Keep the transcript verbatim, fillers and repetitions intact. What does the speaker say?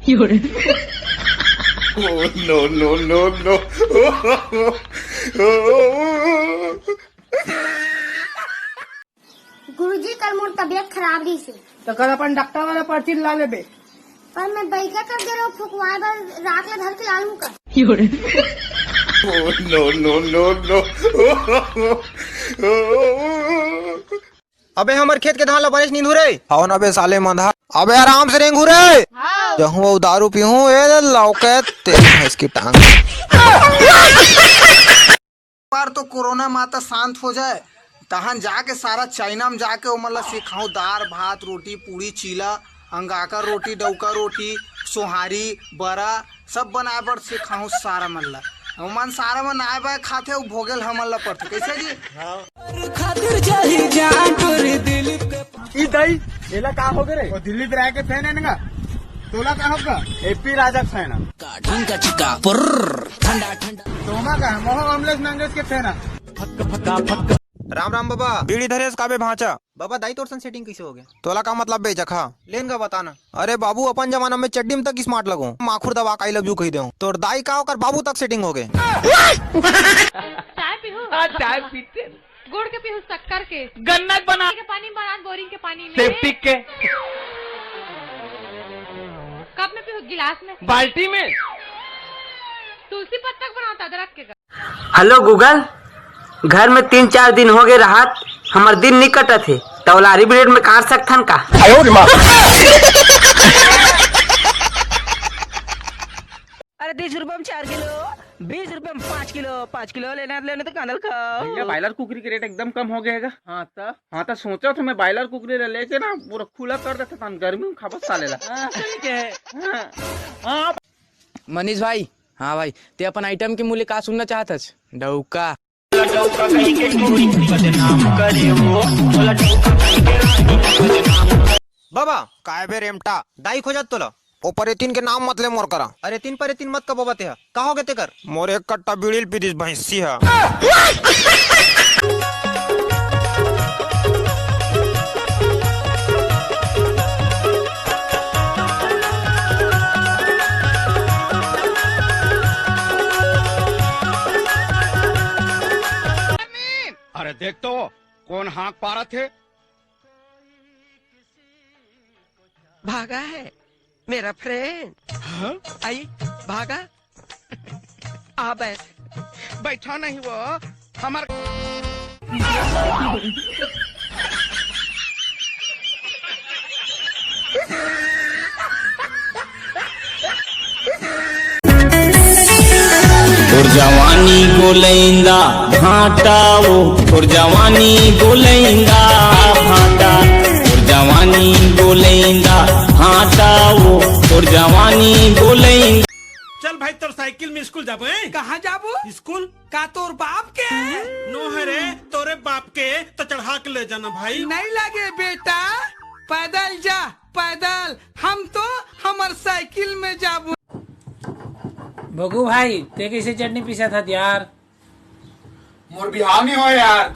Oh, no, no, no, no. गुरुजी, कल मोर तबीयत खराब रहिस हे। त कल अपन डॉक्टर वाला पर्ची ला लेबे। पर मैं बइगा कर दे रहो फुकवाए बर, राख ले धर के लालू का। Oh, no, no, no, no. अबे हमर खेत के धान ला बनेच निंदू रे। हवन अबे साले मंधा। अबे आराम से रेंगू रे। जहूँ अउ दारू पीहूँ, ए लौके तेरी भैंस की टांग। बार तो कोरोना माता शांत हो जाए, तहन जाके सारा चाइना में जाके ओमन ला सिखाऊं दार, भात, रोटी, पूड़ी, चीला, अंगाकर रोटी, डौका रोटी, सोहारी, बरा, सब बनाए बर सिखाऊं सारा मन ला। ओमन सारा मन आए बाए खाथे, अउ भोगेल हमन ला पड़थे। कैसे जी? खातिर जाही जान तोरे दिलीप के। ई दाई, एला का हो गे रे? वो दिलीप राय के फैन है ना, तोला का होगा? एपी राजा के फैन है। का ढिंका चिका पुर्र, ठंडा ठंडा। तोमा का, मोह अमलेश नागेश के फैन है। राम राम बाबा। बीड़ी धरेस काबे भांचा। बाबा, दाई तोर संग सेटिंग कैसे हो गया? तोला का मतलब बे जखा? लेन का बताना। अरे बाबू, अपन जमाना में चड्डी में तक स्मार्ट लगो, माखुर दबा के आई लव यू कही देऊं। तोर दाई का ओकर बाबू तक सेटिंग हो गए। चाय पीहू? हाँ, चाय पीते। गुड़ के पीहू, शक्कर के? गन्ना के बना। के पानी बना, बोरिंग के पानी में। सेप्टिक के। कप में पीहू, गिलास में? बाल्टी में। तुलसी पत्ता के बनाओ, अदरक के? हेलो गूगल, घर में तीन चार दिन हो गए रहत, हमर दिन नी कटत हे, त ओला रिबरेट में काट सकथन का? अरे तीस रुपए में चार किलो, बीस रुपए में पाँच किलो, पाँच किलो लेना, लेना तो कांदल खाओ। भैया, बॉयलर कुकरी के रेट एकदम कम हो गया है। हाँ त? हाँ त सोचा था मैं बॉयलर कुकरी ले लेके ना पूरा खुला कर देता था, गर्मी में खाबत साले ला। हाँ, ठीक है। हाँ। हाँ। मनीष भाई, हाँ भाई, ते अपन आइटम के मूल्य का सुनना चाहत हस? डौका। बाबा, काय बे रेमटा, दाई खोजत तोला। ओ परेतिन के नाम मत ले मोर करा। अरे तीन परेतिन मत का बाबा तेहा, का हो गे तेकर? मोर एक कट्टा बीड़ी ल पी दिस भैंसी ह। अरे देख तो, कोन हाँक पारत हे? भागा है मेरा फ्रेंड। हाँ? आई, भागा। आ बैठ। बैठा नहीं वो, हमार तोर जवानी गोलैंदा भांटा वो, तोर जवानी गोलैंदा भांटा, तोर जवानी गोलैंदा भांटा वो, तोर जवानी गोलैंदा। चल भाई, तोर साइकिल में स्कूल जाबो, हैं? कहाँ जाबो? स्कूल। का तोर बाप के? नो है रे, तोरे बाप के तो चढ़ा के ले जाना भाई। नहीं लगे बेटा, पैदल जा, पैदल। हम तो हमर साइकिल में जाबो। भोगू भाई, ते कैसे चटनी पीसत हस यार? मोर बिहाव नहीं हो यार।